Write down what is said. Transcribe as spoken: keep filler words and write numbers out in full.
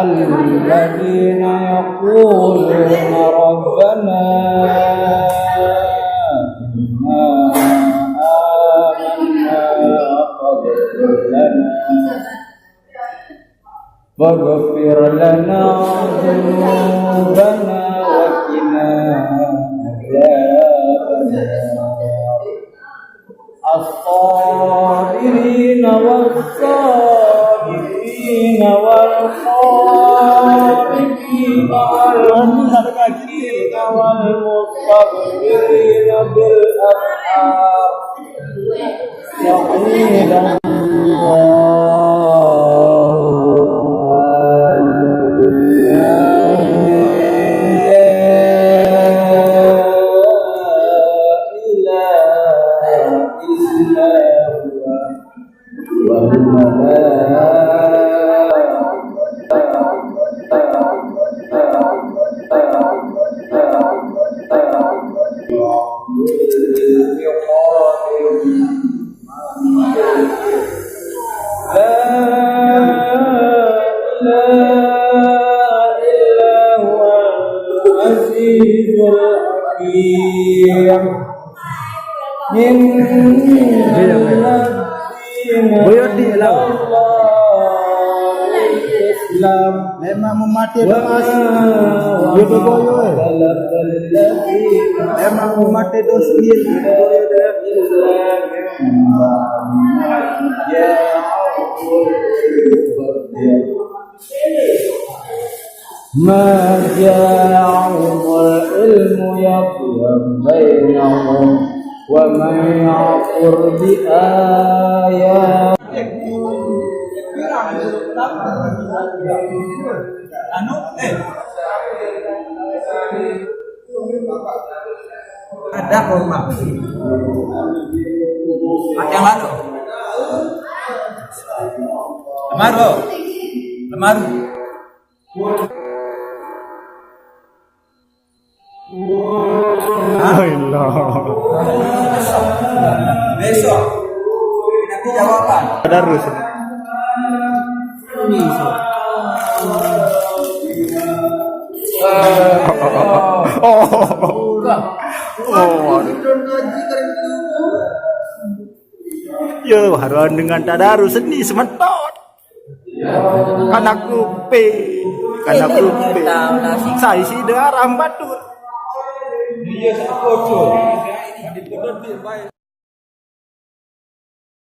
الذين يقولون ربنا إنا آمنا فاغفر لنا فاغفر لنا ذنوبنا وقنا عذاب النار. الصابرين والصادقين والقانتين والمنفقين والمستغفرين بالأسحار. سعيدا. لا إله إلا هو العزيز الحكيم. إن الذين Buyur di lau. Islam. Memang mau mati doa. Gitu boyo. Memang mau mati doa. Gitu boyo. ما جاءهم العلم يقضي بينهم ومن يكفر بآيات Anu, eh. Ada kurma. Ada yang baru. Kemaru. Kemaru. Alah. Besok. Nanti jawaban. Tadarus. Oh. Oh. Yo, haruan dengan tadarus seni semeton. Kanak kupi, kanak kupi. Saya si darah batur.